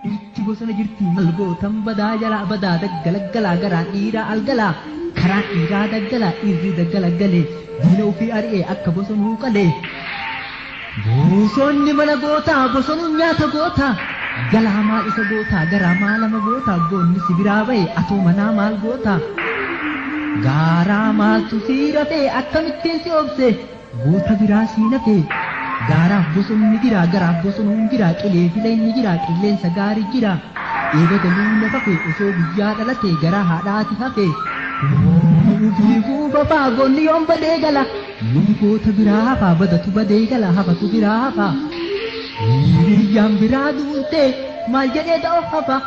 Dhiirti bosona jirti maal gootan badaa jalaa badaa daggala galaa garaan dhiiraa algalaa karaan dhiiraa daggalaa dhiirri daggala galee diina ofii ari'ee akka bosonuu qalee. Bosonni mana gootaa bosonuun nyaata gootaa galaa maal isa gootaa garaa maal lama gootaa goonni si biraa ba'e atoo manaa maal gootaa. Gaaraa maaltu sii rafee akkamittiin si obse goota biraa sii nafee. Gaaraaf bosonni jira garaaf bosonuun jira qilee fileenyi jira qilleensa gaarii jira. Eega galuu lafa kee osoo guyyaa dhalate garaa haadhaati hafe. Fiifuu bafaa goonni yoom badee gala. Yoom goota biraa hafaa badatu badee gala hafatu biraa hafaa. Hiriyyaan biraa duulte maal jedhee da'oo hafa.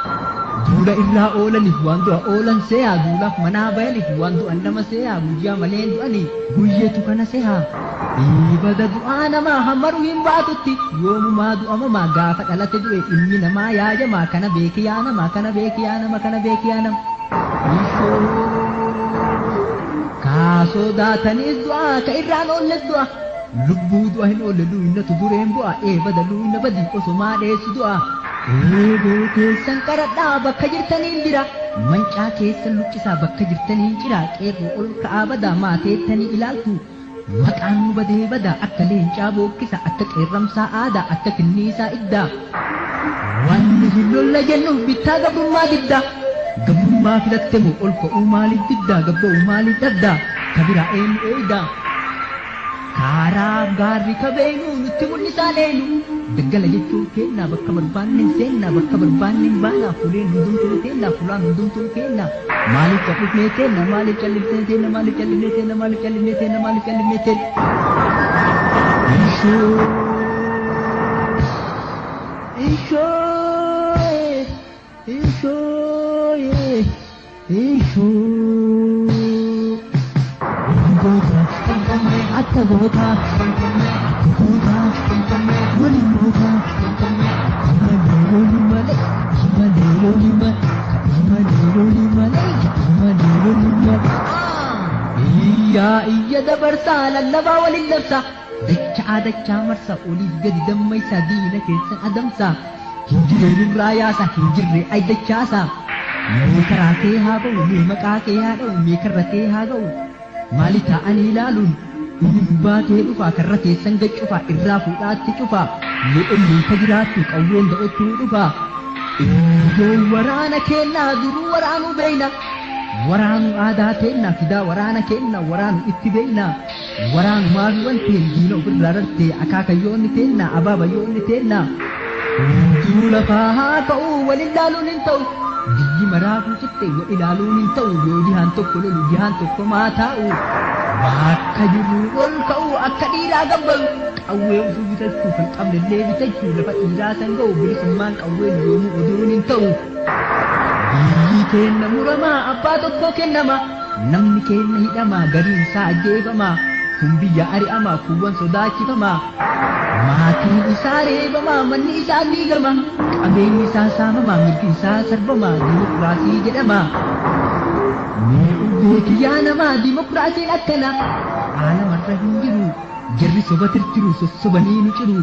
Duula irraa oolaniif waan du'a oolan seeyaa duulaaf manaa bayaniif waan du'an nama seeyaa guyyaa malee du'anii guyyeetu kana seeyaa. Bada du'aa namaa hammaru hin baatutti yoomumaa du'amamaa gaafa dhalate du'e ilmi namaa yaajamaa kana beeki yaa namaa kana beeki yaa nama kana beeki yaa nama. Kaasoo daataniis du'aa ka irraan oolles du'a. Lubbuu du'a hin oolle luuynatu dureen bu'a eebada luuyna badi osomaa dheessu du'a. Eegoo keessan qaradhaa bakka jirtaniin jira. Mancaa keessan luqqisaa bakka jirtaniin jira. Qeerroo ol ka'aa badaa maateettanii ilaaltu. Maqaan nu badee badaa akka leencaa bookkisa akka qeerramsaa aadaa akka kinniisaa iddaa. Wanni hin lolla jennuuf bittaa gabrummaa didda. Gabrummaa filatte moo ol ka'uu maaliif diddaa gabba'uu maaliif dhabdaa ka biraa eenyu eeydaa. Kaaraaf gaarri kabeenu nutti mul'isaa leenu. Daggala jechuun kennaa bakka barbaanne hin seennaa bakka barbaanne hin baanaa fuuleen hundumtuu kennaa fuulaan hundumtuu kennaa. Maaliif callisnee teenna maaliif callisnee teenna maaliif callisnee teenna maaliif callisnee teenna maaliif callisnee teenna. Ishoo ishoo ishoo ishoo. Goota akka goota akka goota waliin goota malee looni malee malee looni malee malee looni malee malee looni malee. Iyyaa iyya dabarsaa lallabaa waliin labsaa dachaa dachaa marsaa oliif gadi dammaysaa diina keessan adamsaa hin jirre nurraa yaasaa hin jirre ay dachaasaa. Mee karaa kee haa ba'u mee maqaa kee haa dha'u mee karra kee haa ga'u. Maali taa'anii ilaaluun inni gubbaa kee dhufaa karra keessan gad cufaa irraa fuudhaatti cufaa mee onneen ka jiraattu qawween da'ottuu dhufaa. Eegoo waraana kennaa duruu waraanuu beeyna waraanu aadaa keenna fidaa waraana keenna waraanu itti beeyna waraanu maafi wanteen diina ofirraa rartee akaakayyoonni teenna abaabayyoonni teenna. Hunduu lafaa haa ka'uu wal ilaaluun hin ta'u. Biyyi maraafuu citte wal ilaaluun hin ta'u yoo jihaan tokko lolu jihaan tokko maa taa'u. Bakka jirru ol ka'u akka dhiiraa gabbaru qawwee ofii bitachuu kan qabnellee bitachuu lafa dhiiraa san ga'u bilisummaan qawween yoomuu oduun hin ta'u. Biyyi keenna muramaa abbaa tokko kennama namni keenna hidhamaa gariin isaa ajjeefamaa kun biyya ari'amaa kuuwwan sodaachifamaa. Maatiin isaa reebamaa manni isaa diigama qabeenyi isaa saamamaa mirgi isaa sarbamaa dimokiraasii jedhama. Mee beeki yaa namaa dimokiraasiin akkana aalamarra hin jiru jarri soba tirtiru sossobanii nu ciru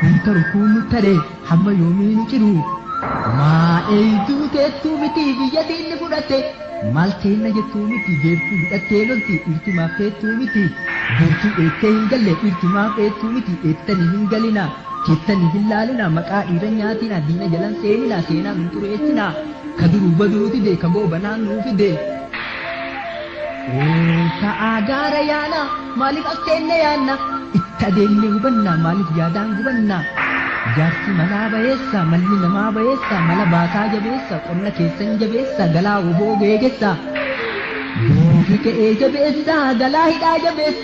kun taru kun nu tare hamma yoomii nu ciru. Maa eeytuu teettuu miti biyya diinni fudhate maal teenna jettuu miti beektuu hidhattee lolti dhiirti maaf teettuu miti beektuu eettee hin galle dhiirti maaf eettuu miti eettanii hin galina keettanii hin laalina maqaa dhiira nyaatina diina jalan seenina seenaa nun xureessina ka duruu baduu dide ka goobanaan nuu fide. Ta'aa gaara yaana maaliif as teenne yaanna itti adeemne hubanna maaliif yaadaan gubanna. Jaarsi manaa bayeessa malli namaa bayeessa mala baasaa jabeessa qonna keessan jabeessa galaa oboo geegessa. Duufi ka'ee jabeessa galaa hidhaa jabeessa.